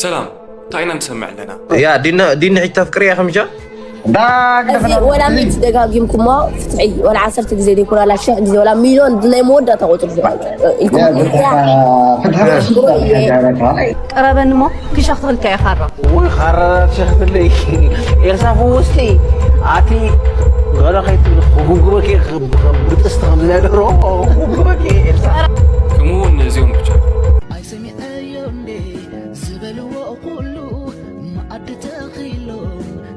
ሰላም፣ እንታይ ኢና ንሰምዕ ኣለና? ያ ዲነ ዲነ ሕጂ ተፍቅርያ ከምሻ እዚ ወላ ሚእቲ ደጋጊምኩሞ ፍትሒ፣ ወላ ዓሰርተ ግዜ ዘይኮነ፣ ወላ ሽሕ ግዜ፣ ወላ ሚልዮን ናይ መወዳእታ ቁፅሪ ኢልኩም ቅረበኒ እሞ ክሸኽትኽልካ እየ። ካራ ውይ ካራ ትሸኽትለይ። ኤልሳ ፍውስቲ፣ ኣቲ ገለ ከይትብል ክጉግበኪ፣ ብጥስቲ ከም ዝነገሮ ክጉግበኪ ኤልሳ። ከምኡ እውን ነዚኦም ብቻ ኣይሰሚዐዮ እንዴ ዝበልዎ ኩሉ መኣዲ ተኺሎም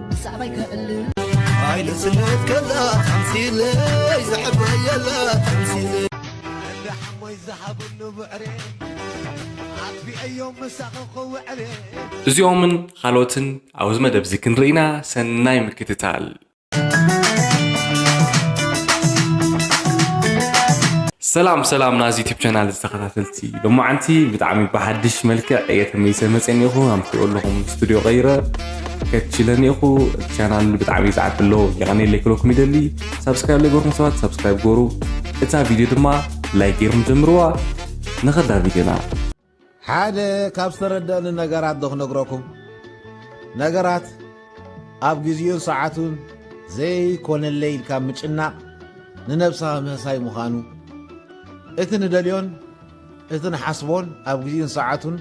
ብዛዕባይ ከዕልል ኣይልጽነት ከላ ተምሲለይ ዘዕበየላ ተምሲለ ሓሞይ ዝሃብሉ ብዕሬ ኣጥቢዐዮም ምሳኺ ክውዕሬ እዚኦምን ካልኦትን ኣብዚ መደብ እዚ ክንርኢና ሰናይ ምክትታል። ሰላም ሰላም ናዚ ዩቲብ ቻናል ዝተኸታተልቲ፣ ሎማዓንቲ ብጣዕሚ ብሓድሽ መልክዕ እየ ተመሊሰ መፅእ እኒኹ። ኣምትሪኦ ኣለኹም ስቱዲዮ ቀይረ ከችለ እኒኹ። እቲ ቻናል ብጣዕሚ ይፅዓት ኣሎ፣ የቐኔለይ ክለኩም ይደሊ። ሳብስክራይብ ለይገርኩም ሰባት ሳብስክራይብ ገሩ፣ እታ ቪድዮ ድማ ላይክ ገይርኩም ጀምርዋ። ንኸዳ ቪድዮና። ሓደ ካብ ዝተረደእኒ ነገራት ዶ ክነግረኩም? ነገራት ኣብ ግዜኡን ሰዓቱን ዘይኮነለይ ኢልካ ምጭናቕ ንነብስኻ ምህሳይ ምዃኑ፣ እቲ ንደልዮን እቲ ንሓስቦን ኣብ ግዜኡን ሰዓቱን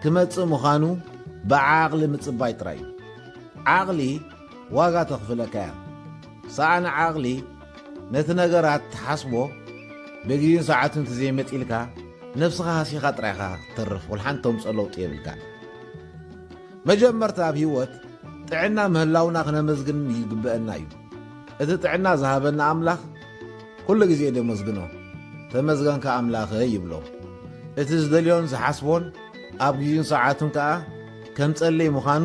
ክመጽእ ምዃኑ ብዓቕሊ ምጽባይ ጥራይ እዩ። ዓቕሊ ዋጋ ተኽፍለካ እያ። ሰኣን ዓቕሊ ነቲ ነገራት ትሓስቦ ብግዜኡን ሰዓቱን እንተዘይመጺልካ ነብስኻ ሃሲኻ ጥራይ ኢኻ ትተርፍ፣ ወላ ሓንቲ ተምጽኦ ለውጢ የብልካን። መጀመርታ ኣብ ህይወት ጥዕና ምህላውና ክነመስግን ይግበአና እዩ። እቲ ጥዕና ዝሃበና ኣምላኽ ኩሉ ግዜ ደመስግኖ። ተመስገንካ ኣምላኸይ ይብሎ። እቲ ዝደልዮን ዝሓስቦን ኣብ ግዜኡን ሰዓቱን ከኣ ከምጸለይ ምዃኑ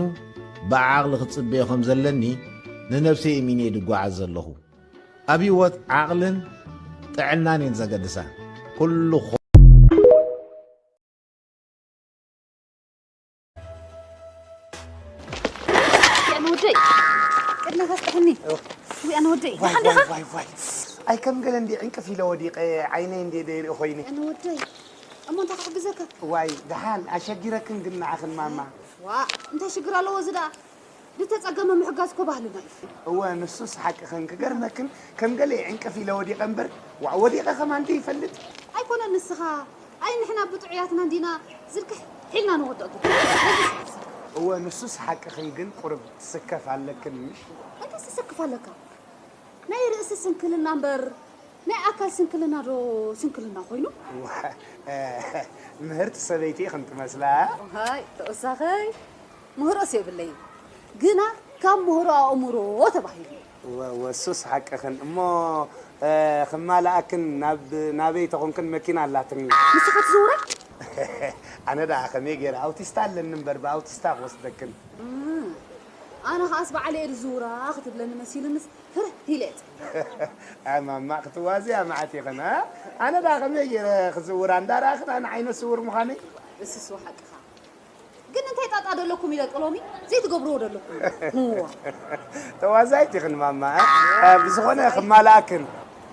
ብዓቕሊ ክጽበዮ ከም ዘለኒ ንነብሰይ እሚነ እየ ድጓዓዝ ዘለኹ። ኣብ ህይወት ዓቕልን ጥዕናን እየን ዘገድሳ። ኩሉ ኣነ ወደይ ቅድመካ ስጥሕኒ ወይ ኣነ ወደይ ደሓን ዲኻ? ኣይ ከም ገለ እንዲ ዕንቅፍ ኢለ ወዲቐ ዓይነይ እንዲ ደይርኢ ኮይነ። ኣነ ወደይ እሞ እንታይ ክሕግዘካ? ዋይ ደሓን ኣሸጊረክን ግን ንዓኽን ማማ። ዋእ እንታይ ሽግር ኣለዎ እዚ ደኣ? ዝተጸገመ ምሕጋዝ እኮ ባህልና እዩ። እወ ንሱስ ሓቅኽን። ክገርመክን ከም ገለ ዕንቅፍ ኢለ ወዲቐ እምበር ዋእ ወዲቐ ከማን ደይፈልጥ። ኣይኮነን ንስኻ ኣይ ንሕና ብጥዑያትና እንዲና ዝልክሕ ሒልና ንወድቕ እኮ። እወ ንሱስ ሓቅኽን ግን ቁሩብ ትስከፍ ኣለክን ምሽ? እንታይ ትስክፍ ኣለካ? ናይ ርእሲ ስንክልና እምበር ናይ ኣካል ስንክልና ዶ ስንክልና ኮይኑ? ምህርቲ ሰበይቲ ኢኽን ትመስላ። ሃይ ተወሳኸይ ምህሮስ የብለይን ግና ካብ ምህሮ ኣእምሮ ተባሂሉ። ወሱስ ሓቅኽን እሞ ክማልኣክን ናብ ናበይ ተኾንክን መኪና ኣላትኒ። ንስኻ ትዝውራ? ኣነ ደኣ ከመይ ገይረ ኣውቲስታ ኣለኒ እምበር ብኣውቲስታ ክወስደክን። ኣነ ኸኣስ በዓለይ እየ ዝዝውራ ክትብለኒ መሲሉንስ ህርህ ኢለ እየ። ኣይ ማማ ክትዋዝያ መዓት ኢኽን ኣ? ኣነ ደኣ ከመይ ገይረ ክዝውራ እንዳረኣኽን ኣነ ዓይነ ስውር ምዃነይ? እስስ ሓቅኻ ግን እንታይ ጣጣ ደለኩም ኢለ ጥሎሚ ዘይትገብርዎ ደለኩም። ተዋዛይት ኢኽን ማማ እ? ብዝኾነ ክማልኣክን።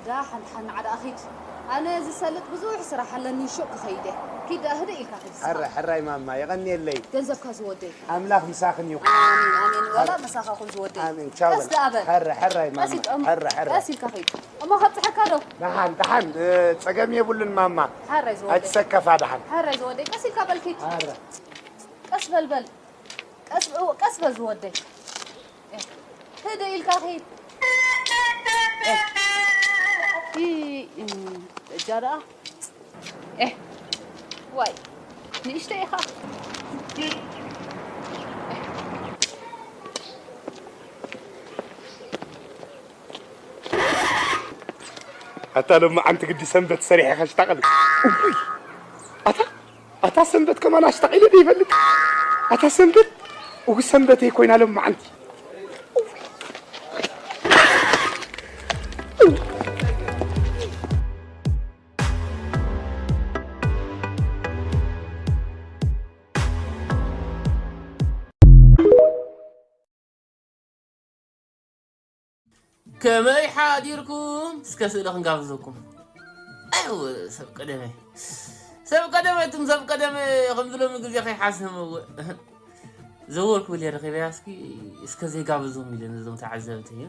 ዳሓን ሓን ንዓ ደኣ ኺድ ኣነ ዝሰልጥ ብዙሕ ስራሕ ኣለኒ ሹቕ ክኸይድ እየ። ኪድ ደኣ ህድእ ኢልካ ኺድ እስኻ። ሕራይ ሕራይ ማማ የቐንየለይ። ገንዘብካ ዝወደይ። ኣምላኽ ምሳኽን ይኹን። ኣሜን ኣሜን ዋላ ምሳኻ ኹን ዝወደይ። ኣሜን ቻው ቀስ ደኣ በል። ሕራይ ሕራይ ማማ ቀስ ኢል- ሕራይ ሕራይ። ቀስ ኢልካ ኺድ እሞ ከብፅሐካ ዶ? ደሓን ደሓን እ፣ ጸገም የብሉን ማማ። ሕራይ ዝወደይ። ኣይትሰከፋ ደሓን። ሕራይ ዝወደይ ቀስ ኢልካ በል ኪድ። ሕራይ። ቀስ በል በል ቀስ ቀስ በል ዝወደይ። ህደ ኢልካ ኺድ። እጃ ደኣ ዋይ ንእሽተይ ኢኻ። ኣታ ሎማዓንቲ ግዲ ሰንበት ሰሪሐ ከሽታቕል። እውይ! ኣታ ኣታ ሰንበት ከማን ኣሽታቒለ ዶ ይፈልጥ? ኣታ ሰንበት እው ሰንበተይ ኮይና ሎማዓንቲ። ከመይ ሓዲርኩም? እስከ ስእሊ ክንጋብዘኩም። ኣይ፣ ሰብ ቀደመ። ሰብ ቀደም እትም ሰብ ቀደም ከም ዝሎሚ ግዜ ከይሓስም እወ። ዘወር ክብል እየ ረኺበያ እስኪ እስከ ዘይጋብዞም ኢለ ነዞም ተዓዘብቲ እዩ።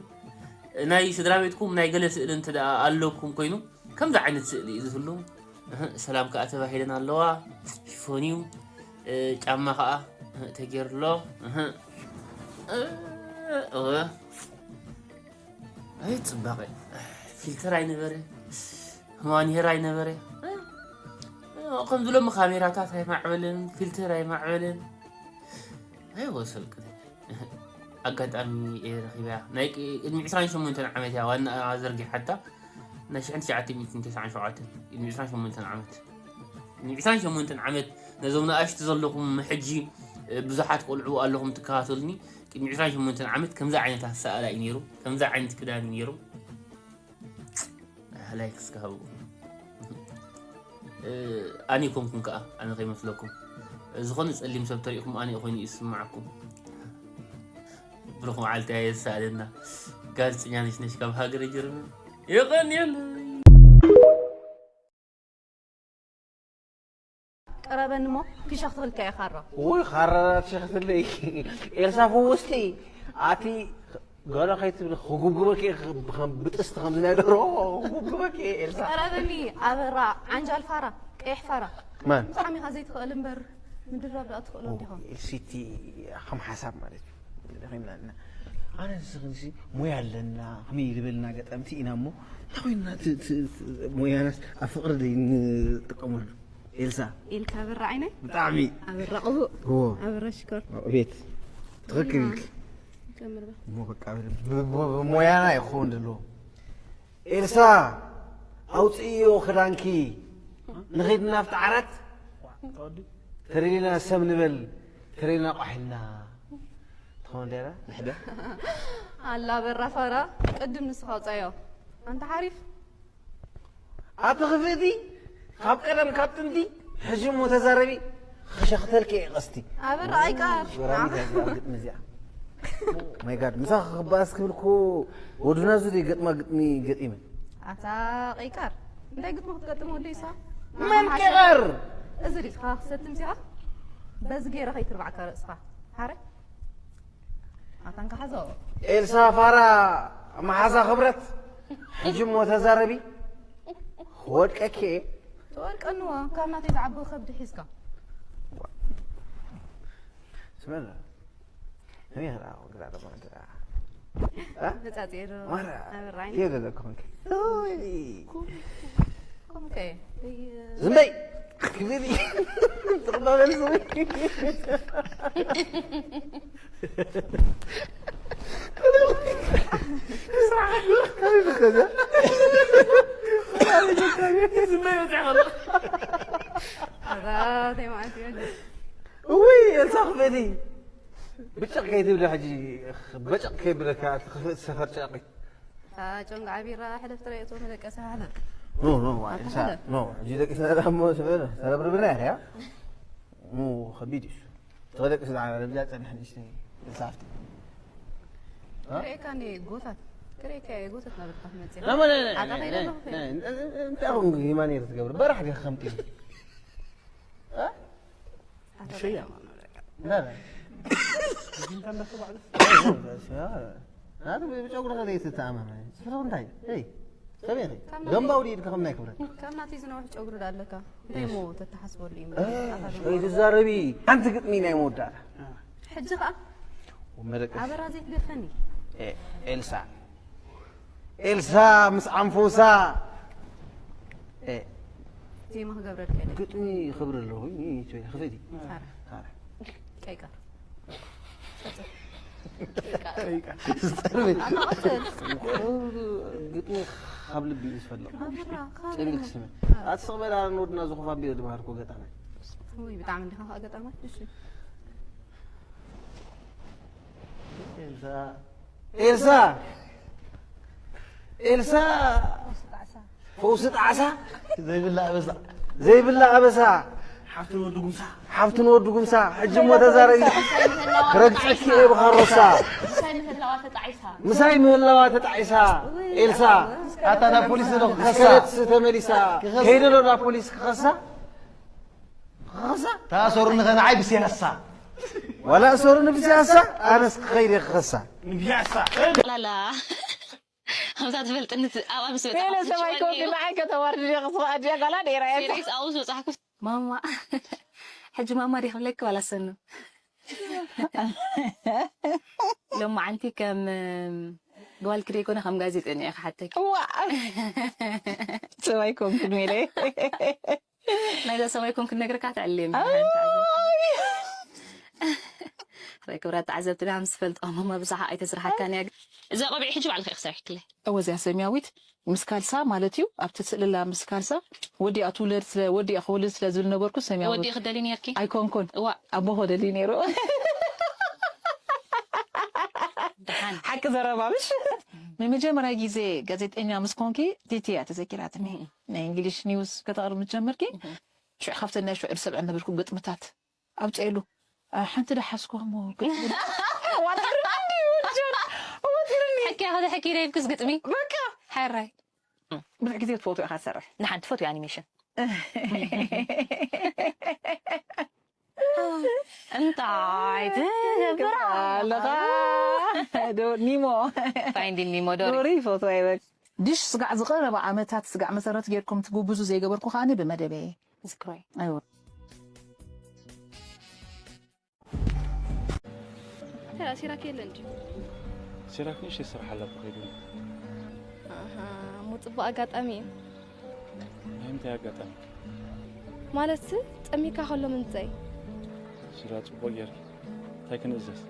ናይ ስድራ ቤትኩም ናይ ገለ ስእሊ እንተ ደኣ ኣለኩም ኮይኑ ከምዚ ዓይነት ስእሊ እዩ ዝህሉ። እህ፣ ሰላም ከኣ ተባሂለን ኣለዋ። ሽፎን እዩ። እ፣ ጫማ ከኣ፣ እህ፣ ተገይሩሎ። እህ። እ፣ እወ። ኣይ ጽባቐ። ፊልተር ኣይነበረ። ማኒሄር ኣይነበረ። ከም ዝሎሚ ካሜራታት ኣይማዕበለን፣ ፊልተር ኣይማዕበለን። ኣይወ ሰብ ቅድም። ኣጋጣሚ እየ ረኺበያ። ናይ ቅ-፣ ቅድሚ ዕስራን ሸሞንተን ዓመት እያ ዋና ዘርጊሓታ። ናይ ሽሕን ትሽዓተ ሚእትን ተስዓን ሸውዓተን፣ ቅድሚ ዕስራን ሸሞንተን ዓመት። ቅድሚ ዕስራን ሸሞንተን ዓመት ነዞም ንኣሽቱ ዘለኹም ሕጂ፣ እ፣ ብዙሓት ቆልዑ ኣለኹም ትከታተሉኒ። ቅድሚ ዕስራን ሸሞንተን ዓመት ከምዚ ዓይነት ኣሰኣእላ እዩ ነይሩ። ከምዚ ዓይነት ክዳን እዩ ነይሩ። ላይክ እስከ ሃቡ። እ፣ ኣነ ኮንኩም ከኣ፣ ኣነ ከይመስለኩም። ዝኾነ ጸሊም ሰብ ተሪእኹም ኣነ ኮይኑ እዩ ዝስምዓኩም። ብሩኽ መዓልቲ ኣየሳእለና። ጋዜጠኛ ነሽ ነሽ ካብ ሃገረ ጀርመን። የቐንየለይ። ቀረበኒ እሞ ክሸኽትኽልካ እየ ካራ። ውይ፣ ካራ ትሸኽትለይ። ኤልሳ ፍውስቲ፣ ኣቲ ገለ ከይትብሊ ክጉብጉበኪ እየ፣ ከም ብጥስቲ ከምዚ ናይ ደርሆ ክጉብጉበኪ እየ፣ ኤልሳ። ቀረበኒ ኣበራ፣ ዓንጃል ፋራ፣ ቀይሕ ፋራ። ማን? ብጣዕሚ ኢኻ ዘይትኽእል እምበር ምድራብ ደኣ ትኽእሎ እንዲኻ። ኤልሲቲ ከም ሓሳብ ማለት እዩ። ደኺምና ኣለና። ኣነ ንስኽንሲ ሞያ ኣለና፣ ከመይ ዝበልና ገጠምቲ ኢና እሞ፣ እንታይ ኮይንና እቲ፣ እቲ፣ እቲ ሞያናስ ኣብ ፍቕሪ ደይ ንጥቀመሉ? ኤልሳ። ኢልካ ኣበራ ዓይነይ? ብጣዕሚ። ኣበራ ቅቡእ? እዎ። ኣበራ ሽኮር? ቤት። ትኽክል ኢልኪ። ጀምር በል። እሞ በቃ ብ-፣ ብ-፣ ብ-፣ ብሞያና ይኸውን ዘለዎ። ኤልሳ፣ ኣውፅእዮ ክዳንኪ። ንኺድ ናብቲ ዓራት። ተደሊና ሰብ ንበል። ተደሊና ቋሕ ኢልና። ትኸውን ደራ? ንሕደ? ኣላ በራ ፋራ፣ ቅድም ንስኻ ኣውፅኣዮ። ኣንታ ሓሪፍ። ኣቲ ክፍእቲ፣ ካብ ቀደም ካብ ጥንቲ፣ ሕጂ እሞ ተዛረቢ፣ ክሸኽተልኪ እየ ቀስቲ። ኣበራ ኣይቃር። ወራሚት እያ እዚኣ ግጥሚ እዚኣ። ማይ ጋድ፣ ምሳኺ ክበኣስ ክብል እኮ ወዱና እዚ ደይ ገጥማ ግጥሚ ገጢመ። ኣታ ቀይቃር፣ እንታይ ግጥሚ ክትገጥም ወደይ እሳ? መን ቀይቃር? እዚ ሪኢኻ ክሰትም ሲኻ፣ በዚ ገይረ ከይትርባዕካ ርእስኻ። ሓረ? ኣታ እንካ ሓዞ። ኤልሳ ፋራ መሓዛ ክብረት፣ ሕጂ እሞ ተዛረቢ፣ ክወድቀኪ እየ። ትወድቀንዋ፣ ካብ ናተይ ዝዓቢ ከብዲ ሒዝካ። ስመላ፣ ከመይ ይኽእል ግዛ ደሞ እንተ ደኣ? እ? መጻጽኤ ዶ? ማራ፣ ኣበራይ። ከየለ ዘለኩ ኮንክ። ኡይ። ኮንከ። ዝም በይ። ክብሪ። ትቕበለኒ ዝም በይ። ዝም በይ፣ በዚያ ኸሎ። ኣዛ፣ ተይ ማለት እዩ። እውይ፣ ኤልሳ ክፈቲ። ብጨቕ ከይትብሊ ሕጂ፣ በጨቕ ከይብለካ፣ እቲ ክፍእ ሰፈር ጨቒ። ኣታ ጨንጎ ዓቢራ፣ ሕለፍ ትረእዮ፣ እቶም ደቀሰ፣ ሕለፍ። ኖ፣ ኖ፣ ዋይ፣ ኣታ ኤልሳ፣ ሕለፍ። ኖ፣ ሕጂ ደቂስና ደኣ እሞ፣ ሰበ-፣ ተረብርብና ኢኻ፣ ያ? ኖ፣ ከቢድ እዩ። ተደቂስ ደኣ፣ ረቢያ ጸኒሕ ንእሽተይ፣ ኤልሳ፣ ኣብቲ። እ? ክርእየካ እንዴ፣ ጎታት። ክርእየካ እየ፣ ጎታት እናበልካ ትመጽእ። ኖ፣ ኖ፣ ኖ፣ ኣታ ኖ፣ ከይደ ኖ፣ ኣለኹ፣ ኖ፣ ከይደ። ኖ፣ እንታይ ኾንኩ፣ ሂማን እየ ትገብር? በራሕ ዲኻ ከምቲ። እ? ኣታ ሸያ። በራሕ። لا، لا. أنت عندك بعض. لا، لا. هذا بيجي أقول لك ليس تمام. صفر وانتهي. إيه. طبيعي. كم نادي؟ جنب أولي يدك خمنا يكبر. ከም ናተይ ዝነውሕ ጨጉሪ ዶ ኣለካ? እንታይ እሞ ተተሓስበሉ እዩ? ኣታ ዶ? ከይትዛረቢ። ሓንቲ ግጥሚ ናይ መወዳእታ። ሕጂ ኸኣ? ወመደቀስ። ኣበራ ዘይትገፈኒ። ኤ-፣ ኤልሳ። ኤልሳ ምስ ኣንፎሳ። ኤ። ዜማ ክገብረልካ ኢለ። ግጥሚ ክብሪ ኣለኹ። ይ-፣ ይ-፣ ትበሊ፣ ክፈቲ። ኣረ። ኣረ። ቀይቀር። ዝጠርበ። ኣታ ቀጽል። ግጥሚ ካብ ልቢ እዩ ዝፈልቕ። ኣበራ፣ ካብ ጨሚልክ ስሚ። ኣረ። ኣቲ ስቕ በል፣ ኣነ ንወድና ዝኾፍ ኣቢለ ዝበሃልኩ ገጣማይ። ውይ፣ ብጣዕሚ እንዲኻ ከዓ ገጣማይ። እሺ። ኤልሳ። ኤልሳ። ኤልሳ። ፈውሲ ጣዕሳ። ዘይብላ ኣበሳ። ዘይብላ ኣበሳ። ሓፍቲ ንወዲ ጉምሳ። ሓፍቲ ንወዲ ጉምሳ። ሕጂ እሞ ተዛረቢ። ክረግጸኪ እየ ብኻሮሳ። ምሳይ ምህላዋ ተጣዒሳ። ምሳይ ምህላዋ ተጣዒሳ። ኤልሳ። ኣታ ናብ ፖሊስ ዶ ክኸሳ? እስከ ተመሊሳ። ክኸሳ። ከይደ ዶ ናብ ፖሊስ ክኸሳ? ክኸሳ? ተኣሰሩኒ ኸ ንዓይ ብስያሳ። ዋላ ኣሰሩኒ ብስያሳ፣ ኣነስ ክኸይድ እየ ክኸሳ። ንብያሳ። ላላ። ከምዛ ትፈልጥኒ ት-፣ ኣብኣ ምስ በጻሕኩ ቴለ ሰማይ ኮንኪ ትጭወኒ። ንዓይ ከተዋርድኒ ክስዋ ኣድያ ጓላ ነይራ እያ። ሴሪስ ኣብኡ ምስ በጻሕኩ። ማማ። ሕጂ ማማ ዲኺ ክብለኪ ዋላ ሰኑ? ሎማዓንቲ ከም ጓል ክደይ ኮነ ከም ጋዜጠኛ እየ ክሓተኪ። እዋ። ሰማይ ኮንኪ ሜለ። ናይዛ ሰማይ ኮንክ ነግረካ ትዕልም። ኣይ። ራይ ክብራት ተዓዘብትና ምስ ፈልጦ ማማ ብዙሓ ኣይተስርሓካን እያ። እዛ ቆቢዕ ሕጂ ባዕልኻ ኢኻ ሰሪሕክለይ። እወ እዚኣ ሰማያዊት ምስ ካልሳ ማለት እዩ። ኣብቲ ስእልላ ምስ ካልሳ ወዲኣ ትውለድ ስለ፣ ወዲኣ ክውልድ ስለ ዝብል ነበርኩ ሰማያዊት። ወዲኡ ክደሊ ነርኪ? ኣይኮንኩን። እዋ። ኣቦ ክደሊ ነይሩ። ደሓን። ሓቂ ዘረባ ምሽ? ንመጀመርያ ግዜ ጋዜጠኛ ምስ ኮንኪ ቲቲ እያ ተዘኪራትኒ። ናይ እንግሊሽ ኒውስ ከተቕርብ ምስ ጀመርኪ፣ ሽዑ ካብተን ናይ ሽዑ ዝሰምዐን ነበርኩ ግጥምታት። ኣውፅኤሉ። ኣ፣ ሓንቲ ደሓስኩ እሞ ግጥሚ። ዋጥርኒ እንዲ ወጆን። ዋጥርኒ። ሕክያ ከዘሕኪ ኢለ ኢልኩስ ግጥሚ? በቃ። ሕራይ። ብዙሕ ግዜ ትፈትዎ ኢኻ ትሰርሕ። ንሓንቲ ፈትዊ ኣኒሜሽን። እንታይ ትገብር ኣለኻ? ኣለኻ? ዶ-፣ ኒሞ። ፋይንዲንግ ኒሞ ዶሪ። ዶሪ ይፈትዋ ይበል። ድሽ ስጋዕ ዝቐረባ ዓመታት ስጋዕ መሰረት ጌርኩም ትጉብዙ ዘይገበርኩ ከኣኒ ብመደበየ። ዝክሮይ። ኣይወ። እንታይ ደኣ፣ ሲራክ የለን ድዩ? ሲራክ ንእሽተይ ስራሕ ኣላ እኮ ከይዱ። ኣሃ፣ እሞ ጽቡቕ ኣጋጣሚ እዩ። ናይ ምንታይ ኣጋጣሚ? ማለትሲ፣ ጸሚካ ከሎ ምምጸይ። ሲራ፣ ጽቡቕ ጌርኪ። እንታይ ክንእዘዝ?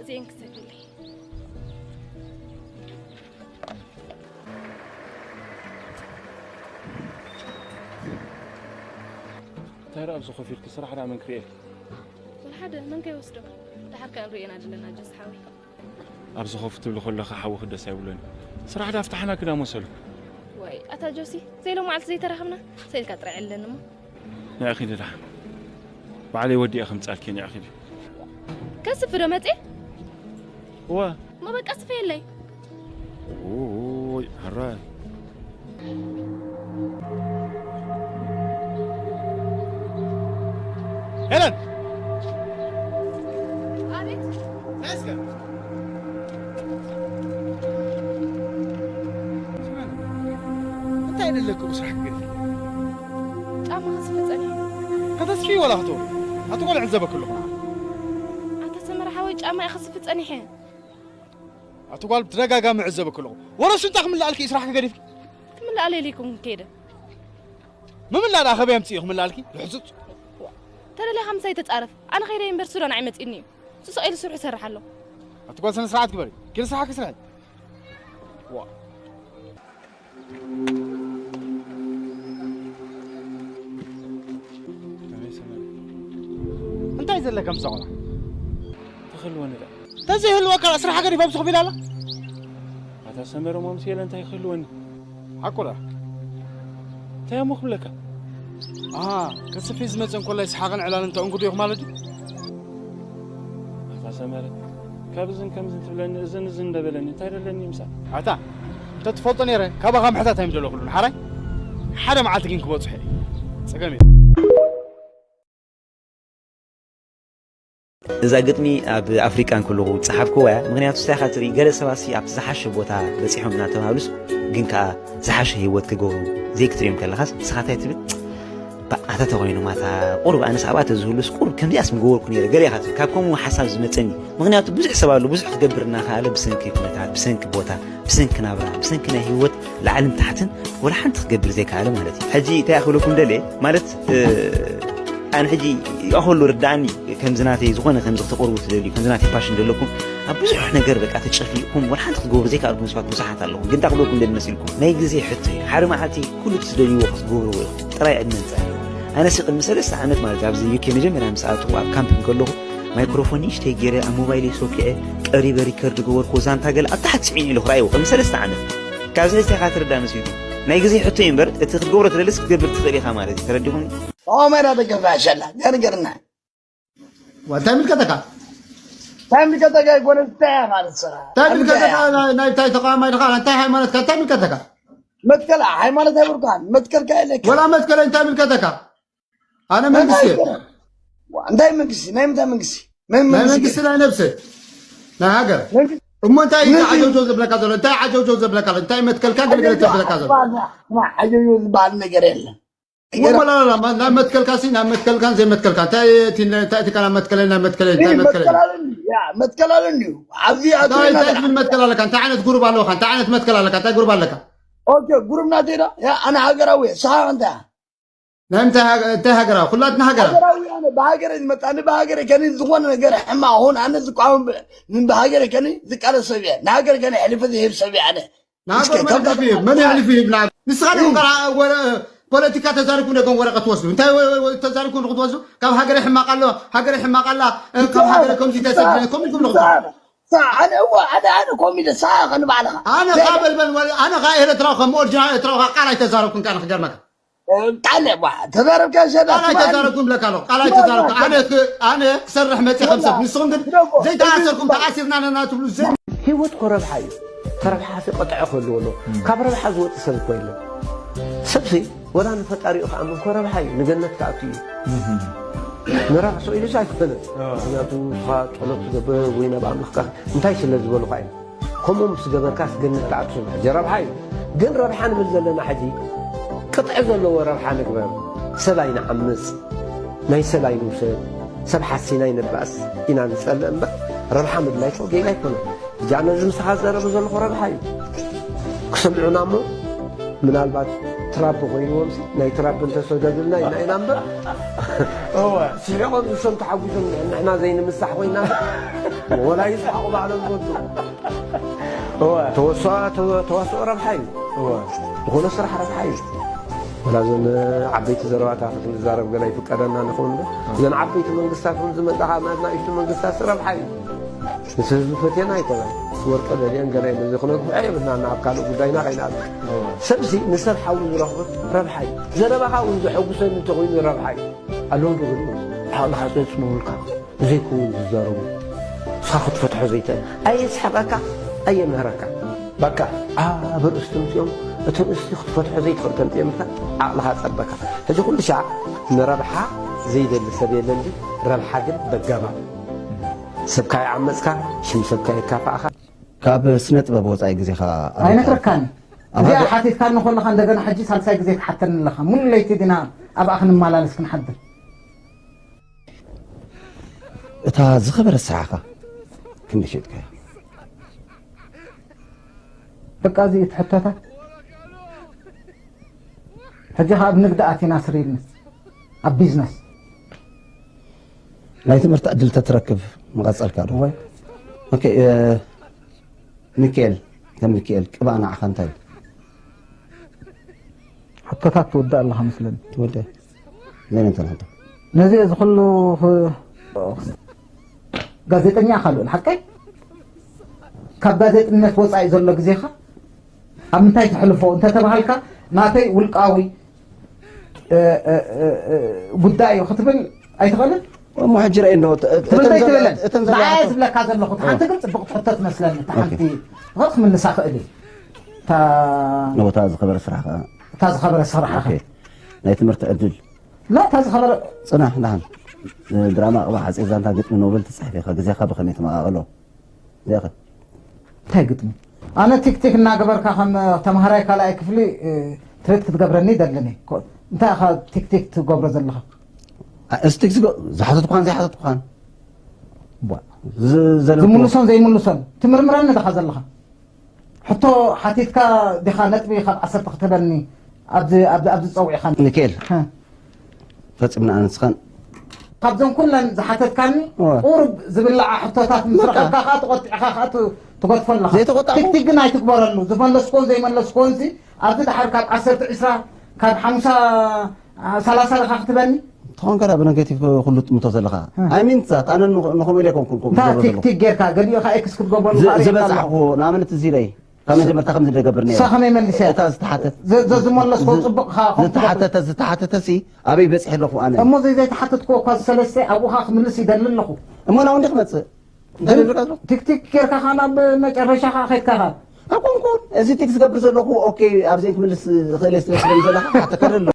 እዚኤን ክሰድለይ። እንታይ ደኣ ኣብዚ ኮፍ ኢልኪ? ስራሕ ደኣ መን ክርእየኪ? ወላ ሓደ፣ መን ከይወስዶ? ደሓር ከኣ ንርእየና ዘለና ጀስ ሓወይ። ኣብዚ ኮፍ ትብሊ ከለኺ ሓውኺ ደስ ኣይብሎን። ስራሕ ደኣ ፍታሕና ክዳ መሰሉ። ዋይ፣ ኣታ ጆሲ፣ ዘይሎም መዓልቲ ዘይተራኸብና፣ ሰኢልካ ጥራይ ዕለኒ እሞ። ንዒ ኺዲ ደሓን። ባዕለይ ወዲኤ ከምጻልኪ፣ ንዒ ኺዲ። ከስፍ ዶ መጽየ? እወ። እሞ በቃ ስፈየለይ። ኡይ፣ ሕራይ። ሄለን! ኣቤት። ናይ እስከ። እንታይ ደለኩ ብስራሕ ክገድፍ? ጫማ ክስፊ ጸኒሐ። ከተስፊ ወላ ክትወ-፣ ኣቲ ቆልዕ ዕዘበኪ ኣለኹ። ኣታ ሰመረ ሓወይ፣ ጫማ እየ ክስፊ ጸኒሐ። ኣቲ ጓል ብተደጋጋሚ ዕዘበኪ ኣለኹ። ወረ ሽንጣ ክምልኣልኪ እዩ ስራሕኪ ገዲፍኪ? ክምልኣለይ ኢለ ኣይኮንኩን ከይደ። ምምላእ ደኣ ከበይ ኣምፅእ እዩ ክምልኣልኪ? ልሕፁፅ። ተደሊኻ ምሳይ ተፃረፍ። ኣነ ከይደ እምበር ሱዳን ኣይመፅእኒ እዩ። እሱ ስቕ ኢሉ ስርሑ ይሰርሕ ኣሎ። ኣቲ ጓል ስነ ስርዓት ግበሪ። ኪዲ ስራሕኪ ስርሒ። ዋ። እንታይ ዘለካ ምስዛ ቆልዓ? ተኽልወኒ ደኣ። እንተዘይህልወካ ስራሕ ገዲፋ ኣብዚ ኮፍ ኢላ ኣላ? ኣታ ሰመረ፣ እሞ ምስ የለ እንታይ ክህልወኒ? ሓቁ ደኣ? እንታይ እሞ ክብለካ? ኣሃ፣ ከስፊ ዝመጽእ እንኮላይ ሰሓቕን ዕላልን ተእንግዶ ኢኹም ማለት ድዩ? ኣታ ሰመረ፣ ካብ እዝን ከምዝን ትብለኒ፣ እዝን እዝን እንደበለኒ፣ እንታይ ደለኒ ምሳል? ኣታ፣ እንተትፈልጦ ነይረ፣ ካባኻ ምሕታት ኣይምደለኹሉን፣ ሓራይ? ሓደ መዓልቲ ግን ክበጽሖ እየ። ጸገም የለን። እዛ ግጥሚ ኣብ ኣፍሪቃ እንከለኹ ዝጸሓፍኩዋ እያ። ምኽንያቱ፣ ንስኻ ትርኢ፣ ገለ ሰባትሲ ኣብቲ ዝሓሸ ቦታ በጺሖም እናተባህሉስ፣ ግን ከኣ ዝሓሸ ህይወት ክገብሩ ዘይክትርእዮም ከለኻስ፣ ንስኻ እንታይ ትብል? ባ-፣ ኣታ ተኾይኖም፣ ኣታ ቁሩብ ኣነስ ኣብኣ ተዝህሉስ ቁሩብ ከምዚኣስ ምገበርኩ ነይረ፣ ገለ ኢኻ ትብል። ካብ ከምኡ ሓሳብ ዝመጸኒ። ምኽንያቱ ብዙሕ ሰብ ኣሎ፣ ብዙሕ ክገብር እናኸኣለ ብሰንኪ ኩነታት፣ ብሰንኪ ቦታ፣ ብሰንኪ ናብራ፣ ብሰንኪ ናይ ህይወት ላዕልን ታሕትን ወላ ሓንቲ ክገብር ዘይከኣለ ማለት እዩ። ሕጂ እንታይ ክብለኩም ደልየ ማለት፣ እ፣ ኣነ ሕጂ ይኣኸሉ ርዳእኒ፣ ከምዚ ናተይ ዝኾነ ከምዚ ክተቕርቡ ትደልዩ፣ ከምዚ ናተይ ፓሽን ዘለኩም፣ ኣብ ብዙሕ ነገር በቃ ተጨፍሊቕኩም ወላ ሓንቲ ክትገብሩ ዘይከኣልኩም ሰባት ብዙሓት ኣለኹም። ግን እንታይ ክብለኩም ደልየ መሲልኩም? ናይ ግዜ ሕቶ እዩ። ሓደ መዓልቲ ኩሉ እቲ ትደልይዎ ክትገብርዎ ኢኹም። ጥራይ ዕድመ ምጽኣይ። ኣነሲ ቅድሚ ሰለስተ ዓመት ማለት ኣብዚ ዩ ኬ መጀመርያ ምስ ኣተኹ ኣብ ካምፕ እንከለኹ ማይክሮፎን ንእሽተይ ገይረ ኣብ ሞባይለይ ሶኪዐ ቀሪበ ሪከርድ ገበርኩዎ ዛንታ ገለ ኣብ ታሕቲ ጽዒነ ኢለ ክረኣይዎ ቅድሚ ሰለስተ ዓመት። ካብዚ ሕጂ እንታይ ኢኻ ትርዳእ መሲልኩም? ናይ ግዜ ሕቶ እዩ እምበር እቲ ክትገብሮ ትደልስ ክትገብር ትኽእል ኢኻ ማለት እዩ። ተረዲኹም? ኦመራ ደገፍ ኣሸላ ገርገርና። እንታይ ምልከተካ? እንታይ ምልከተካ? ይኮነ እንታይ ማለት ስራ? እንታይ ምልከተካ? እንታይ? ናይ፣ ናይ እንታይ ተቃዋማይ ድኻ? እንታይ ሃይማኖትካ? እንታይ ምልከተካ? መትከል ሃይማኖት ኣይብልካን። መትከልካ የለካ። ወላ መትከል እንታይ ምልከተካ? ኣነ መንግስቲ እየ። እንታይ መንግስቲ? ናይ ምንታይ መንግስቲ? ናይ ናይ መንግስቲ መንግስቲ ናይ ነብሰ ናይ ሃገር መንግስቲ እሞ እንታይ እዩ ነዚ- ዓጀውጀው ዘብለካ ዘሎ? እንታይ ዓጀውጀው ዘብለካ ኣሎ? እንታይ መትከልካ ገለገለ ተብለካ ዘሎ? ዓጀውጀው ዝበሃል ነገር የለን። ወላላ ናብ መትከልካ ሲ ናብ መትከልካን ዘይመትከልካ እንታይ እቲ እንታይ እቲ ካብ መትከለ ናብ መትከለ እንታይ መትከለ? መትከል ኣለኒ። ያ መትከል ኣለኒ እዩ። ኣብዚ ኣቶ እንታይ እንታይ ትብል መትከል ኣለካ? እንታይ ዓይነት ጉሩብ ኣለካ? እንታይ ዓይነት መትከል ኣለካ? እንታይ ጉሩብ ኣለካ? ኦኬ ጉሩብ ናተይ ዶ? ያ ኣነ ሃገራዊ እየ። ስኻ እንታይ? ናይ እንታይ ሃገ- እንታይ ሃገራዊ? ኩላትና ሃገራዊ። ሃገራዊ ኣነ ብሃገረ ዝመጣኒ ብሃገረ ከኒ ዝኾነ ነገር ሕማቕ ሆን ኣነ ዝቃወም ብ- ብሃገረ ከኒ ዝቃለስ ሰብ እየ። ንሃገር ከኒ ሕልፊ ዝህብ ሰብ እየ ኣነ። ንሃገር እስከ መን ካብ- የሕልፍ ይህብ? መን የሕልፍ ይህብ? ንዓ- ንስኻ ዲኹም ቀራ ወረ- ፖለቲካ ተዛሪብኩም ዲኹም ወረቐት ትወስዱ? እንታይ ወ- ወ- ተዛሪብኩም ዲኹም ትወስዱ? ካብ ሃገረ ሕማቕ ኣሎ፣ ሃገረ ሕማቕ ኣላ፣ እ፣ ካብ ሃገረ ከምዚ ተሰድነ ከምኡ ኢልኩም ዲኹም ትወስዱ? ሳ- ኣነ እወ ኣነ ኣነ ኮሚደ ሳ ከንባዕልኻ ኣነ ካ በልበል ወ- ኣነ ካ ኤርትራዊ ከም ኦሪጂናል ኤርትራዊ ካ ቃል ኣይተዛረብኩን ካ ንክገርመካ። ጣለ ዋ ተዛረብካ ሸዳ ቃል ኣይተዛረብኩን ብለካ ኣለኹ። ቃል ኣይተዛረብኩ። ኣነ ክ- ኣነ ክሰርሕ መፅእ ከም ሰብ ንስኹም ግን ዘይተኣሰርኩም ተኣሲርና ነና ትብሉ ዘ ህይወት እኮ ረብሓ እዩ። ተረብሓ ሲ ቅጥዒ ክህልዎ ኣለዎ። ካብ ረብሓ ዝወፅእ ሰብ እኮ የለን። ሰብሲ ወላ ንፈጣሪኡ ክኣምን እኮ ረብሓ እዩ። ንገነት ክኣቱ እዩ። ንራሕሶ ኢሉ ኣይኮነ። ምክንያቱ ንስኻ ጸሎት ትገብር ወይ ናብ ኣምላኽካ እንታይ ስለ ዝበሉኻ እዩ። ከምኡ ምስ ገበርካስ ገነት ክኣቱ ሕጂ ረብሓ እዩ። ግን ረብሓ ንብል ዘለና ሕጂ ቅጥዒ ዘለዎ ረብሓ ንግበር። ሰብ ኣይንዓምጽ፣ ናይ ሰብ ኣይንውሰድ፣ ሰብ ሓሲና ኣይንባእስ ኢና ንጸልእ እምበር ረብሓ ምድላይ እኮ ጌጋ ኣይኮነን። ሕጂ ኣነ እዚ ምሳኻ ዝዛረቦ ዘለኹ ረብሓ እዩ። ክሰምዑና እሞ ምናልባት ትራምፕ ኮይንዎም ሲ ናይ ትራምፕ እንተሰደዱልና ኢና ኢና እምበር እወ ስሒቖም ንሶም ተሓጒሶም ንሕና ዘይንምሳሕ ኮይና ወላ ይስሓቑ ባዕሎም ዝወዱ እወ ተወስኦ ተወ- ተዋስኦ ረብሓ እዩ እወ ዝኾነ ስራሕ ረብሓ እዩ ወላ እዞም ዓበይቲ ዘረባታት ክንዛረብ ገለ ይፍቀደና ንኸውን ዶ እዘን ዓበይቲ መንግስታት እውን ዝመጣኻ ናብ ናእሽቱ መንግስታት ረብሓ እዩ ምስ ህዝቢ ፈትየና ኣይኮነን ወርቂ ደልየን ገለ ኢሉ እዚ ክነግፍዖ የብልና ናብ ካልእ ጉዳይና ከይንኣቱ ሰብሲ ንሰብ ሓዊ ዝረኽብት ረብሓ እዩ ዘረባኻ እውን ዘሐጉሰኒ እንተኮይኑ ረብሓ እዩ ኣለዉ ዶ ግድኡ ዓቕልኻ ፀፅንውልካ ብዘይከውን ዝዛረቡ ንስኻ ክትፈትሖ ዘይትእል ኣየስሕቐካ ኣየምህረካ በቃ ኣብ ርእስቲ ምፅኦም እቶም እስቲ ክትፈትሖ ዘይትኽእል ከምፅኦም ኢልካ ዓቕልኻ ፀበካ ሕዚ ኩሉ ሻዕ ንረብሓ ዘይደሊ ሰብ የለን ረብሓ ግን በጋባብ ሰብካ ይዓመፅካ ሽም ሰብካ የካፋእኻ ካብ ስነ ጥበብ ወፃኢ ግዜኻ ኣበይ ኣይነግረካን ኣብ እዚኣ ሃገር- ሓቲትካኒ ከለኻ እንደገና ሕጂ ሳልሳይ ግዜ ትሓተኒ ኣለኻ ሙሉ ለይቲ ዲና ኣብኣ ክንመላለስ ክንሓድር እታ ዝኸበረ ስራሕኻ ክንደይ ሸጥካያ በቃ እዚ እዩ እቲ ሕቶታት ሕጂ ከ ኣብ ንግዲ ኣቲና ስር ኢልና ኣብ ቢዝነስ ናይ ትምህርቲ ዕድል ተትረክብ መቐፀልካ ዶ ወይ ኦኬ እ፣ ሚካኤል ከም ሚካኤል ቅባእ ንዓኻ እንታይ እዩ? ሕቶታት ትውዳእ ኣለኻ መስለኒ ትወደ ዘይነንተን ሕቶ ነዚ እዚ ኩሉ ክ- ጋዜጠኛ ኢኻ ልኡል ሓቀይ ካብ ጋዜጥነት ወፃኢ ዘሎ ግዜኻ ኣብ ምንታይ ተሕልፎ እንተተባሃልካ ናተይ ውልቃዊ እ፣ እ፣ እ፣ እ፣ ጉዳይ እዩ ክትብል ኣይትኽእልን እሞ ሕጂ ርአይ እንዶ ትብል ዘይትብለን ንዓየ ዝብለካ ዘለኹ ሓንቲ ግን ፅቡቅ ትሕቶ ትመስለኒ እታ ሓንቲ ኸ ክምልሳ ክእል እዩ እታ ነቦታ ዝኸበረ ስራሕ ከዓ እታ ዝኸበረ ስራሕኻ ኦኬ። ናይ ትምህርቲ ዕድል ላ እታ ዝኸበረ ፅናሕ ዳሓን ድራማ ቅባ ሓፂር ዛንታ ግጥሚ ኖበል ትፅሕፍ ኢኻ ግዜኻ ብኸመይ ትመቓቐሎ እዚኣኸ እንታይ ግጥሚ ኣነ ቲክቲክ እናገበርካ ከም ተምሃራይ ካልኣይ ክፍሊ ትሬት ክትገብረኒ ይደልን እየ እንታይ ኢኻ ቲክቲክ ትገብሮ ዘለኻ እስቲክ ዝሓተትኳን ዘይሓተትኳን ዝምልሶን ዘይምልሶን ትምርምረኒ ዲኻ ዘለኻ ሕቶ ሓቲትካ ዲኻ ነጥቢ ካብ ዓሰርተ ክትህበኒ ኣብዚ ኣብዚ ኣብዚ ጸዊዕኻ ሚካኤል ፈጺምና ኣንስኻን ካብዘን ኩለን ዝሓተትካኒ ቁሩብ ዝብላዓ ሕቶታት ምስ ረኸብካ ከዓ ተቆጢዕካ ከዓ ትገድፎ ኣለኻ ቲክቲክ ግን ኣይትግበረሉ ዝመለስኮን ዘይመለስኮን ኣብዚ ድሓር ካብ ዓሰርተ ዕስራ ካብ ሓሙሳ ሰላሳ ኢኻ ክትበኒ ትኾን ከዳ ብነገቲቭ ኩሉ ትምቶ ዘለኻ ኣይሚን ዛት ኣነ ንኸመይ ኢለ ኮንኩን ኮንኩ ቲክቲክ ጌርካ ገሊኡ ኢኻ ኤክስ ክትገብረሉ ዝበፃሕኩ ንኣብነት እዚ ኢለይ ካብ መጀመርታ ከም ዝደገብር ነይረ እሳ ከመይ መሊሰ እታ ዝተሓተት ዘዝመለስኮ ፅቡቕ ኢኻ ዝተሓተተ ዝተሓተተ ሲ ኣበይ በፂሐ ኣለኹ ኣነ እሞ ዘይ ዘይተሓተትኩ እኳ ዝሰለስተ ኣብኡ ኢኻ ክምልስ ይደሊ ኣለኹ እሞ ናብ እንዲ ክመፅእ ቲክቲክ ጌርካ ኻ ናብ መጨረሻ ኻ ኸድካ ኻ ኣኮንኩን እዚ ቲክ ዝገብር ዘለኹ ኦኬ ኣብዘይ ክምልስ ዝኽእል ስለ ዘለኻ ሓተከረ ኣሎ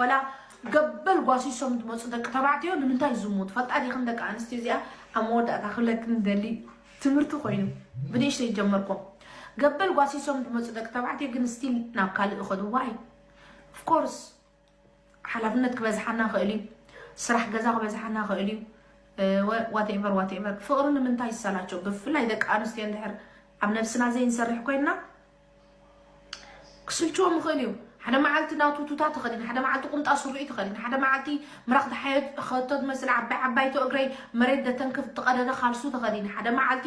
ወላ ገበል ጓሲሶም ዝመፁ ደቂ ተባዕትዮ ንምንታይ ዝሙት ፈልጣ ዲኽን? ደቂ ኣንስትዮ እዚኣ ኣብ መወዳእታ ክብለክን ደሊ ትምህርቲ ኮይኑ ብንእሽተይ ጀመርኩም። ገበል ጓሲሶም ዝመፁ ደቂ ተባዕትዮ ግን ስቲል ናብ ካልእ ይኸዱ። ዋይ? ኦፍኮርስ ሓላፍነት ክበዝሓና ይኽእል እዩ። ስራሕ ገዛ ክበዝሓና ይኽእል እዩ። ዋቴቨር ዋቴቨር። ፍቕሪ ንምንታይ ይሰላቸው? ብፍላይ ደቂ ኣንስትዮ እንድሕር ኣብ ነብስና ዘይንሰርሕ ኮይንና ክስልችዎም ይኽእል እዩ። ሓደ መዓልቲ ናቱ ቱታ ተኸዲን፣ ሓደ መዓልቲ ቁምጣ ሱሪኡ ተኸዲን፣ ሓደ መዓልቲ ምራኽ ተሓየት ኸቶ ትመስል ዓባይ ዓባይቶ እግረይ መሬት ደተንክፍ ትቐደደ ካልሱ ተኸዲን፣ ሓደ መዓልቲ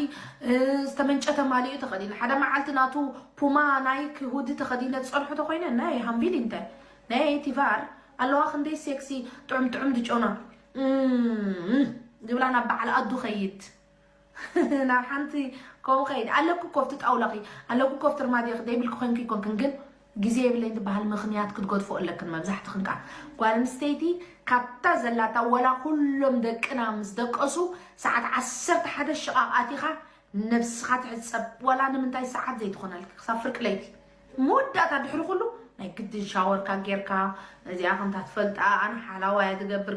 ዝተመንጨተ ማሊኡ ተኸዲን፣ ሓደ መዓልቲ ናቱ ፑማ ናይክ ሁዲ ተኸዲነ ዝፀንሑ ተኮይነ ናይ ሃምቢል እንተ ናይ ቲቫር ኣለዋ ክንደይ ሴክሲ ጥዑም ጥዑም ድጮና ዝብላ ናብ በዓል ኣዱ ኸይድ ናብ ሓንቲ ከምኡ ከይድ ኣለኩ ኮፍቲ ጣውላኺ ኣለኩ ኮፍቲ ርማድያኺ ደይብልኪ ኮንኪ ይኮንክን ግን ግዜ የብለኝ ትበሃል ምኽንያት ክትገድፎ ኣለክን መብዛሕትኽን ከዓ ጓል ኣንስተይቲ ካብታ ዘላታ ወላ ኩሎም ደቅና ምስ ደቀሱ ሰዓት ዓሰርተ ሓደ ሽቓቕ ኣቲኻ ነብስኻ ትሕጸብ ወላ ንምንታይ ሰዓት ዘይትኾነልኪ ክሳብ ፍርቂ ለይቲ መወዳእታ ድሕሪ ኩሉ ናይ ግድን ሻወርካ ጌርካ እዚኣ ከምታ ትፈልጣ ኣነ ሓላዋ እያ ትገብር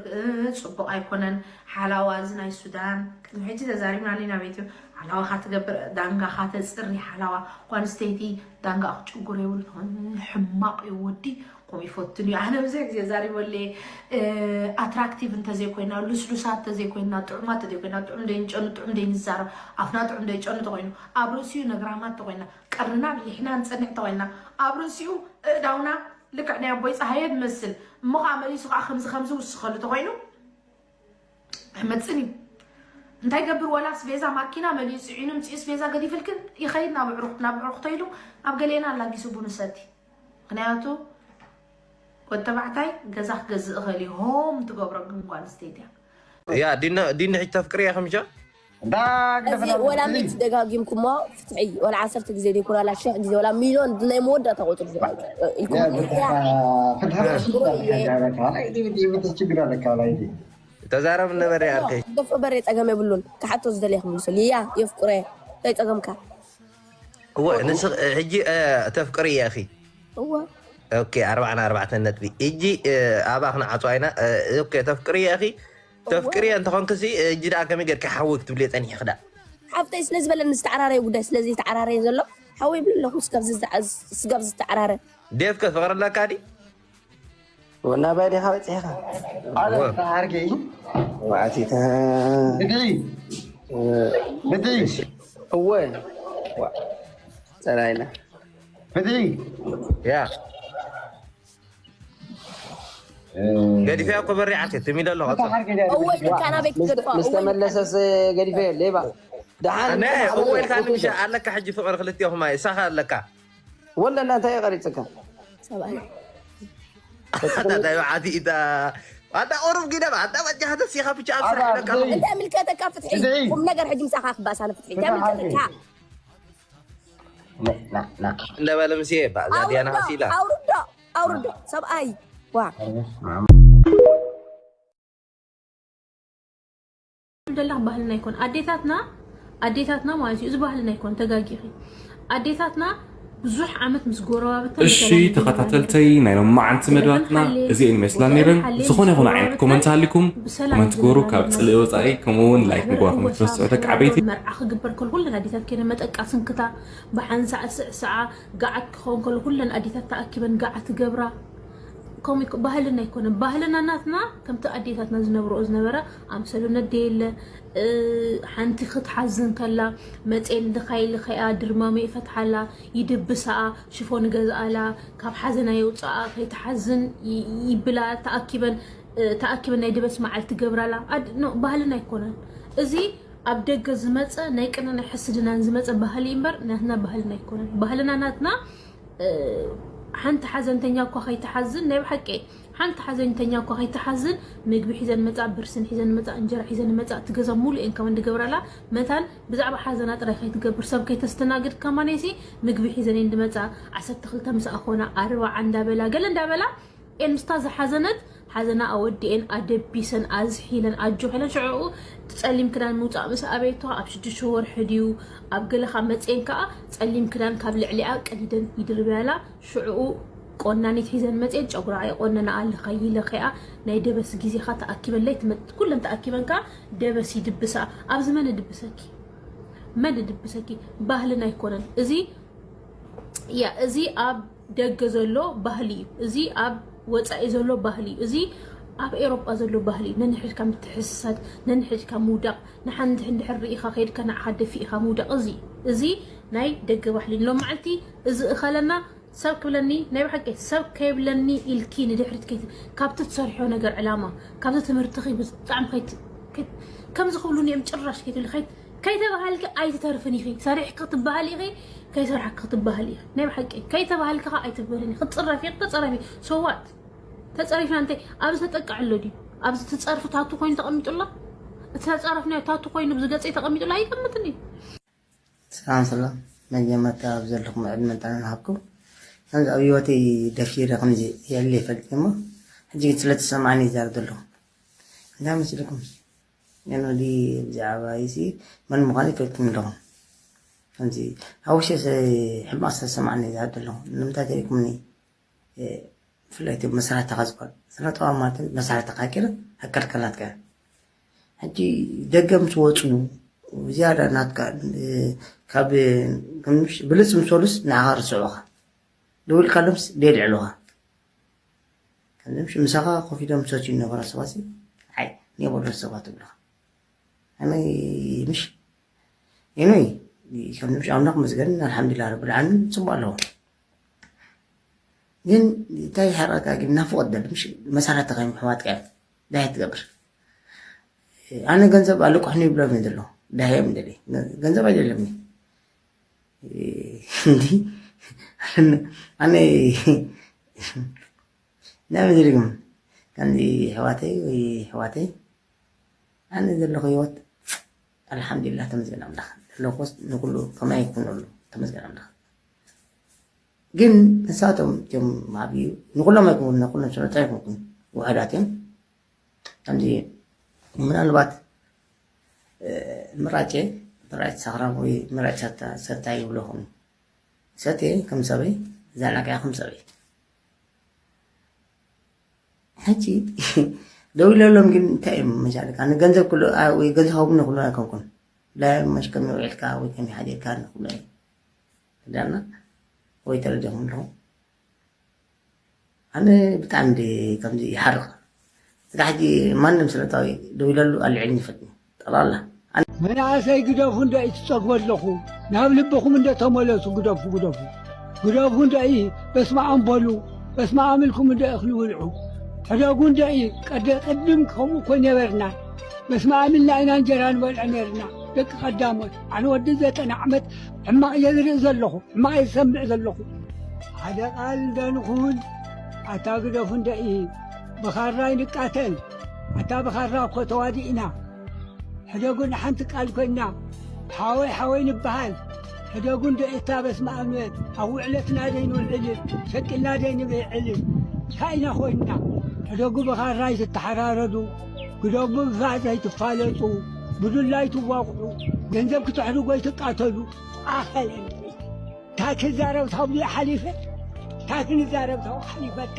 ጽቡቕ ኣይኮነን ሓላዋ እዚ ናይ ሱዳን ቅድሚ ሕጂ ተዛሪብና ኣለና ቤት ሓላዋ ካትገብር ዳንጋ ካተፅሪ ሓላዋ ጓንስተይቲ ዳንጋ ክጭጉር የብሉ ሕማቕ እዩ ወዲ ከምኡ ይፈትን እዩ ኣነ ብዙሕ ግዜ ዛሪበለ ኣትራክቲቭ እንተዘይኮይና ልስሉሳት እንተዘይኮይና ጥዑማት እንተዘይኮይና ጥዑም ደይንጨኑ ጥዑም ደይንዛረብ ኣፍና ጥዑም ደይጨኑ ተኮይኑ ኣብ ርእሲኡ ነግራማት ተኮይና ቀርንና ብሊሕና ንፀንሕ ተኮይና ኣብ ርእሲኡ እእዳውና ልክዕ ናይ ኣቦይ ፀሃየ ትመስል እሞ ከዓ መሊሱ ከዓ ከምዚ ከምዚ ውስኸሉ ተኮይኑ ኣይመፅን እዩ እንታይ ገብር ወላ ስቤዛ ማኪና መሊኡ ፅዒኑ ምፅኡ ስቤዛ ገዲፍልክን ይኸይድ ናብ ዕሩክ ናብ ዕሩክ ተይሉ ኣብ ገሌና ኣላጊሱ ቡን ሰቲ ምክንያቱ ወተባዕታይ ገዛ ክገዝእ እኽእል እዩ ሆም ትገብሮ ግን ጓል ስተይቲ እያ ያ ዲነ ዲነ ሕጂ ተፍቅርያ ከምሻ እዚ ወላ ሚት ደጋጊምኩሞ ፍትሒ ወላ ዓሰርተ ግዜ ዘይኮነ ወላ ሽሕ ግዜ ወላ ሚሊዮን ናይ መወዳእታ ቁፅሪ ኢልኩም ተዛረብ ነበረ ኣርከይ ደፎ በሬ ፀገም የብሉን ክሓቶ ዝደለየ ክምልሰሉ ያ የፍቅሮ እንታይ ፀገምካ እወ ንስ ሕጂ ተፍቅሪ እያ እኺ እወ ኦኬ ኣርባዕና ኣርባዕተ ነጥቢ እጂ ኣባ ክንዓፅዋ ኢና ኦኬ ተፍቅሪ እያ እኺ ተፍቅሪ እያ እንተኾንክሲ እጂ ደኣ ከመይ ጌርካ ሓወይ ክትብልዮ ፀኒሕኺ ደኣ ሓፍተይ ስለ ዝበለኒ ዝተዓራረየ ጉዳይ ስለ ዘይተዓራረየ ዘሎ ሓወይ ይብል ኣለኹ ስጋብ ዝተዓራረ ዴፍከ ፍቕሪ ኣለካ ዲ ወናባይ ዲኻ በፂሕኻ ዓርገይ ዋዕቲታ ብድዒ ብድዒ እወ ፀላይና ብድዒ ያ ገዲፈያ እኮ በሪዓልከ ትም ኢለ ኣለኹ እወ ኢልካ ናበይ ክትገድፋ ምስ ተመለሰስ ገዲፈ ሌባ ደሓን እወ ኢልካ ንምሻ ኣለካ ሕጂ ፍቕሪ ክልቲኹም እሳኻ ኣለካ ወለና እንታይ ቀሪፅካ ሰብኣይ ኣታ ዳዩ ዓቲ ኢታ ኣታ ኦሮም ጊዳ ኣታ በጃ ሀደ ሲኻ ብቻ ኣብ ስራሕ ኢለካ እንታይ ምልከተካ ፍትሒ ቁም ነገር ሕጂ ምሳኻ ክባሳነ ፍትሒ እንታይ ምልከተካ እንደበለ ምስ እዛ ዲያና ሃሲላ ኣውርዶ ኣውርዶ ሰብኣይ ዋ ደላ ባህልና ይኮን ኣዴታትና ኣዴታትና ማለት እዩ እዚ ባህልና ይኮን ተጋጊኺ ኣዴታትና ብዙሕ ዓመት ምስ ጎረባብታ እሺ ተኸታተልተይ ናይ ሎማዓንቲ መደባትና እዚአን ይመስላ ነይረን ዝኾነ ይኹን ዓይነት ኮመንት ሃሊኩም ኮመንት ግበሩ ካብ ፅልኢ ወፃኢ ከምኡ እውን ላይክ ምግባርኩም ትረስዑ ደቂ ዓበይቲ መርዓ ክግበር ከል ኩለን ኣዴታት ከነ መጠቃ ስንክታ ብሓንሳእ ስዕስዓ ጋዓት ክኸውን ከሎ ኩለን ኣዴታት ተኣኪበን ጋዓት ይገብራ ከምኡ ባህልና ኣይኮነን ባህልና ናትና ከምቲ ኣዴታትና ዝነብረኦ ዝነበራ ኣምሰሉ ነደየለ ሓንቲ ክትሓዝን ከላ መፅኤ ልኻይ ልኸያ ድርማመ ይፈትሓላ ይድብሳኣ ሽፎን ገዝኣላ ካብ ሓዘና የውፅኣ ከይትሓዝን ይብላ ተኣኪበን ተኣኪበን ናይ ድበስ መዓልቲ ገብራላ ባህልና ኣይኮነን እዚ ኣብ ደገ ዝመፀ ናይ ቅነ ናይ ሕስድናን ዝመፀ ባህሊ እምበር ናትና ባህልና ኣይኮነን ባህልና ናትና ሓንቲ ሓዘንተኛ እኳ ከይትሓዝን ናይ ብሓቂ ሓንቲ ሓዘንተኛ እኳ ከይትሓዝን ምግቢ ሒዘን መፃ ብርስን ሒዘን መፃ እንጀራ ሒዘን መፃ እቲ ገዛ ሙሉ እየን ከመን ድገብራላ መታን ብዛዕባ ሓዘና ጥራይ ከይትገብር ሰብ ከይተስተናግድ ከማነይሲ ምግቢ ሒዘን እየን ድመፃ ዓሰርተ ክልተ ምስኣ ኮና ኣርባዓ እንዳበላ ገለ እንዳበላ እየን ምስታ ዝሓዘነት ሓዘና ኣወዲኤን ኣደቢሰን ኣዝሒለን ኣጆኺለን ሽዕኡ ጸሊም ክዳን ምውጻእ ምስ ኣበየቶ ኣብ ሽዱሽተ ወርሒ ድዩ ኣብ ገለ ካብ መጽኤን ከኣ ጸሊም ክዳን ካብ ልዕሊኣ ቀዲደን ይድርብያላ ሽዕኡ ቆናኒት ሒዘን መፅየን ጨጉራ ኣይቆነና ኣለኻ ኢለ ከኣ ናይ ደበስ ግዜኻ ተኣኪበለይ ትመ- ኩለን ተኣኪበን ከኣ ደበስ ይድብሳ። ኣብዚ መን ድብሰኪ? መን ድብሰኪ? ባህልና ኣይኮነን እዚ። ያ፣ እዚ ኣብ ደገ ዘሎ ባህሊ እዩ። እዚ ኣብ ወጻኢ ዘሎ ባህሊ እዩ። እዚ ኣብ ኤሮጳ ዘሎ ባህሊ እዩ። ነንሕድካ ምትሕስሳድ፣ ነንሕድካ ምውዳቕ፣ ንሓንቲ እንድሕር ርኢኻ ከይድካ ንዓኻ ደፊእኻ ምውዳቕ። እዚ፣ እዚ ናይ ደገ ባህሊ። ሎም መዓልቲ እዚ እኸለና ሰብ ክብለኒ፣ ናይ ብሓቂ ሰብ ከይብለኒ ኢልኪ ንድሕሪት ከይት-፣ ካብቲ ትሰርሕዮ ነገር ዕላማ፣ ካብቲ ትምህርትኺ ብጣዕሚ ከይት-፣ ከይት-፣ ከምዚ ክብሉኒ እዮም ጭራሽ ከይትብሊ፣ ከይት-፣ ከይተባሃልኪ ኣይትተርፍን ኢኺ። ሰሪሕኪ ክትበሃሊ ኢኺ፣ ከይሰራሕኪ ክትበሃሊ ኢኺ። ናይ ብሓቂ ከይተባሃልኪ ኸዓ ኣይትበሃልን ኢኺ። ክትጽረፊ ኢኺ፣ ተጸረፊ። So what? ተጸሪፍና እንተ ኣብዚ ተጠቅዕ ኣሎ ድዩ? ኣብዚ ትጸርፊ ታቱ ኮይኑ ተቐሚጡ ኣሎ? እቲ ተጻረፍናዮ ታቱ ኮይኑ ኣብዚ ገጸይ ተቐሚጡ ኣሎ? ኣይቀምጥን እዩ። ሰላም ሰላም፣ መጀመርታ ኣብ ዘለኹም ዕድመን ጥዕናን ይሃብኩም። ከምዚ ኣብ ህይወተይ ደፊረ ከምዚ የዕልል ይፈልጥ እሞ፣ ሕጂ ግን ስለ ተሰማዕኒ ይዛረብ ዘለኹ። እንታይ መስለኩም? ኖኖዲ ብዛዕባ እዚ መን ምዃኑ ይፈልጥኩም ኣለኹም። ከምዚ ኣብ ውሽጢ ሕማቕ ስለ ዝሰማዕኒ ይዛረብ ዘለኹ። ንምንታይ ተሪእኩምኒ? እ፣ ብፍላይ እቲ መሳርሕትኻ ዝበሃል ስነ ጥበብ ማለት መሳርሕትኻ ሃኪር ሃከልካ ናትካ። ሕጂ ደገ ምስ ወፁ ዝያዳ ናትካ፣ እ፣ ካብ፣ እ፣ ብልፅ ምስ በሉስ ንዓኻ ርስዑኻ። ደው ኢልካሎምስ ደየልዕሉኻ። ከምዚ ምሽ ምሳኻ ኮፍ ኢሎም ዝሰትዩ ዝነበሩ ሰባት ኣይ፣ ኔበሎ ሰባት ትብሉኻ። ኣነ ምሽ፣ ኤኖይ፣ ከምዚ ምሽ ኣምላኽ መስገን፣ ኣልሓምዱሊላህ ረብል ዓለሚን፣ ጽቡቕ ኣለዎ። ግን እንታይ ይሓርቀካ ግን ናፍቖት ደሊ፣ ምሽ መሳርሕትኻ እዮም ኣሕዋትካ እዮም። ዳይ ትገብር። ኣነ ገንዘብ ኣለቁሕኒ ይብሎም እዩ ዘሎ። ዳይ እዮም ደሊ። ገንዘብ ኣይደለም እዩ። እንዲ ኣነ ናይ ምድሪ ግን ከምዚ ኣሕዋተይ ወይ ኣሕዋተይ ኣነ ዘለኹ ህይወት ኣልሓምዱሊላህ ተመስገን ኣምላኽ። ዘለኹስ ንኩሉ ከማይ ይኩነሉ ተመስገን ኣምላኽ። ግን ንሳቶም እቶም ዓብዩ ንኩሎም ኣይኮኑን፣ ንኩሎም ስለ ኣይኮንኩን ውሑዳት እዮም። ከምዚ ምናልባት፣ እ፣ ምራጭ፣ ምራጭ ሰኽራም ወይ ምራጭ ሰታ-፣ ሰታይ ይብሎ ኹን። ሰትየ ከም ሰበይ፣ ዛናቅያ ከም ሰበይ። ሕጂ ደው ኢለሎም ግን እንታይ እዮም መሻለካ? ንገንዘብ ክሉ-፣ ኣ-፣ ወይ ገንዘብ ሃቡኒ ክሉ ኣይኮንኩን። ብላይ መሽ ከመይ ውዒልካ ወይ ከመይ ሓዲርካ ንክሉ እዮም። ዳና ወይ ተረዲኹም ኣለኹም። ኣነ ብጣዕሚ ድ-፣ ከምዚ ይሓርቕ። ስጋ ሕጂ ማንም ስለታዊ ደው ኢለሉ ኣልዕልኒ ይፈትኒ። ጠቕላላ። ኣነ መናእሰይ ግደፉ እንዶ እዩ ትጸግቡ ኣለኹ። ናብ ልብኹም እንዶ ተመለሱ፣ ግደፉ፣ ግደፉ። ግደፉ እንዶ እዩ፣ በስመ ኣብ በሉ። በስመ ኣብ ኢልኩም እንዶ እኽሊ ብልዑ። ሕደጉ እንዶ እዩ፣ ቀደ-፣ ቅድም ከምኡ እኮ ነበርና። በስመ ኣብ ኢልና ኢና እንጀራ ንበልዖ ነርና። ደቂ ቀዳሞት፣ ኣነ ወዲ ዘጠና ዓመት ሕማቕ እየ ዝርኢ ዘለኹ። ሕማቕ እየ ዝሰምዕ ዘለኹ። ሓደ ቃል እንዶ ንኹን፣ ኣታ ግደፉ እንዶ እዪ፣ ብኻራ ይንቃተል። ኣታ ብኻራ እኮ ተዋዲእና። ሕደጉ ንሓንቲ ቃል ኮይና፣ ሓወይ ሓወይ ንበሃል። ሕደጉ እንዶ እታ በስመ ኣብ ንበል። ኣብ ውዕለትና ደይ ንውዕል፣ ሸቂልና ደይ ንብዕል። እንታይ ኢና ኮይንና? ሕደጉ ብኻራ ይትተሓራረዱ፣ ግደፉ ብፋዕ ዘይትፋለጡ፣ ብዱላ ይትዋቕዑ፣ ገንዘብ ክትሕድጎ ይትቃተሉ። ኣኸለን። እንታይ ክዛረብ ታብሉ ሓሊፈ? እንታይ ክንዛረብ ታብኡ ሓሊፈ? ኣታ፣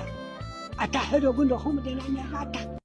ኣታ ሕደጉ እንዶ ከምኡ ደና እኛ ኣታ።